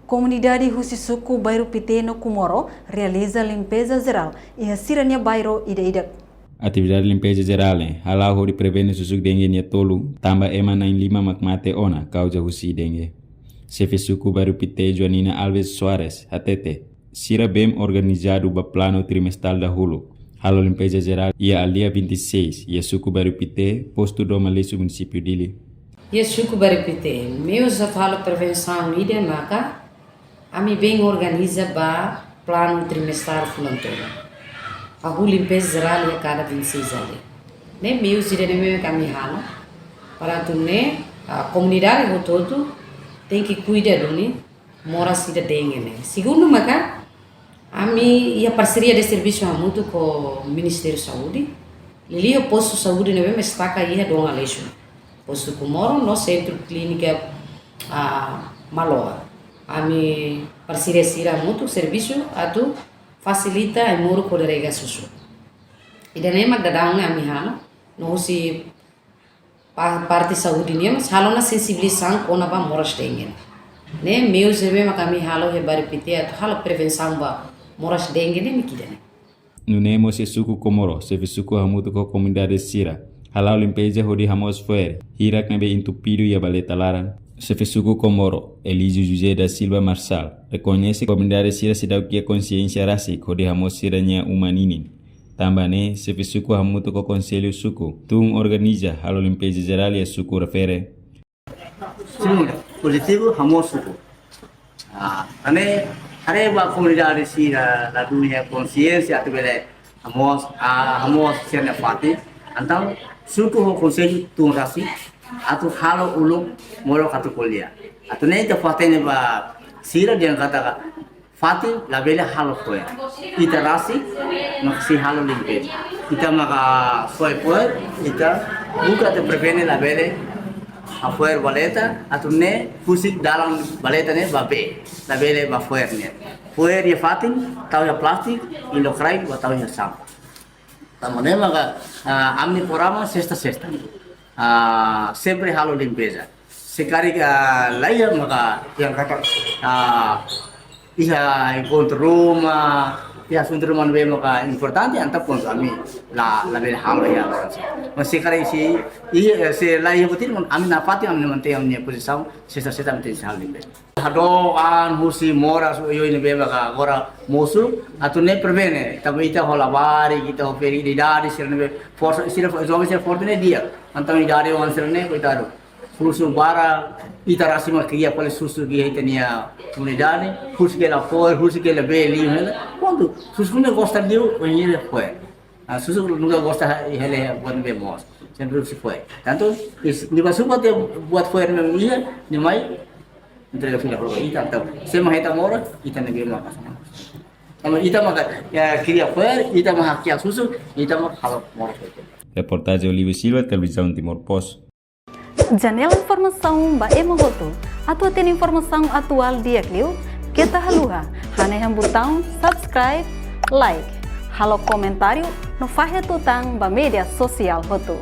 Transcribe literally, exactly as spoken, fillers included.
Komunidade husi suku Bairru Pite no Comoro realiza limpeza jerál iha sira-nia bairru ida-idak. Atividade limpeza jerál ne'e hala'o hodi prevene susuk dengue nia tolu, tanba ema na'in-lima mak mate ona kauza husi dengue. Xefe suku Bairru Pite, Joanina Alves Soares, hatete, sira bem organizadu ba planu trimestral dahuluk, halo limpeza jerál iha aldeia vinte e seis, iha suku Bairru Pite, postu Doma Lixu, munisípiu Dili. Iha suku Bairru Pite, meius atu halo prevensaun ida maka ami bem organiza ba planu trimestral fulan tolu. Hahú limpeza jerál iha kada vinte e seis aldeia. Ne'e meius ida-ne'e mak ami halo. Para atu nune'e, ah, komunidade hotu-hotu tenke kuida duni moras ida dengue ne'e. Segundu maka, ami iha parseria de servisu hamutuk ho Ministériu Saúde. Liuliu postu saúde ne'ebé mak estaka iha Doma Lixu. Postu Comoro no Sentru Klínika, ah, Maloa. Ami parseria sira hamutuk servisu atu fasilita ai-moruk hodi rega susuk. Ida-ne'e mak daudaun ne'e ami halo, no husi pa-, parte saúde nian mós halo ona sensibilizasaun kona-ba moras dengue. Ne'e meius ne'ebé mak ami halo iha Bairru Pite atu halo prevensaun ba moras dengue ne'e mak ida-ne'e. Nune'e mós iha suku Comoro, xefe suku hamutuk ho komunidade sira hala'o limpeza hodi hamoos fo'er hirak ne'ebé entupidu iha baleta laran. Xefe suku Comoro, Elísio José da Silva Marçal, rekoñese komunidade sira seidauk iha konxiénsia rasik hodi hamoos sira-nia uma ninin. Tanba ne'e, xefe suku hamutuk ho konsellu suku tun organiza halo limpeza jerál iha suku refere. Segunda, objetivu hamoos suku. Ah, entaun, haree ba komunidade sira la duni konxiénsia atu bele hamoos, ah, hamoos sira-nia fatin. Entaun, suku ho konsellu tun rasik atu halo uluk molok atu ko'alia. Atu nune'e ita fatin ba sira dehan katak fatin labele halo fo'er. Ita rasik mak sei halo limpeza. Ita maka soe fo'er, ita buka atu prevene labele hafo'er baleta, atu nune'e husik dalan baleta ne'e ba bee, labele ba fo'er ne'e. Fo'er iha fatin, tau iha plástiku, iha lokraik, ba tau iha sampah. Tanba ne'e maka, ah, ami-nia programa sesta-sesta. Ah, sempre halo limpeza. Se karik, ah, la iha maka dehan katak, ah, iha enkontru ruma, iha asuntu ruma ne'ebé maka importante, entaun prontu ami la, labele halo iha loron sira. Mas se karik se, iha, se la iha buat ida, ami nafatin, ami mantein ami-nia pozisaun, sesta-sesta ami tenke halo limpeza. Hadook an husi moras oioin ne'ebé maka agora mosu, atu nune'e prevene, tanba ita ho labarik, ita ho ferik, idade sira ne'ebé forsa, sira fo-, joven sira forte ne'e di'ak. Entaun idade oan sira ne'e, koitadu. Susuk barak, ita rasik mak kria fali susuk iha ita-nia komunidade, husik hela fo'er, husik hela bee liu hela. Prontu, susuk ne'e gosta liu, ohin hela fo'er. Ah, susuk nunka gosta hela buat ne'ebé moos. Sempre husik fo'er. Entaun, is, nia ba suku atu buat fo'er ne'ebé iha, nia mai entrega fila ba ita, entaun. Se mak ita moras, ita ne'ebé mak pasa. Tanba ita maka, ya, kria fo'er, ita mak hakiak susuk, ita mak halo moras. Reportajen Oliver Silva, Televizaun Timor Post. Janela informasaun ba ema hotu. Atu hatene informasaun atuál di'ak liu, keta haluha hanehan butaun subscribe, like, halo komentáriu no fahe tutan ba média sosiál hotu.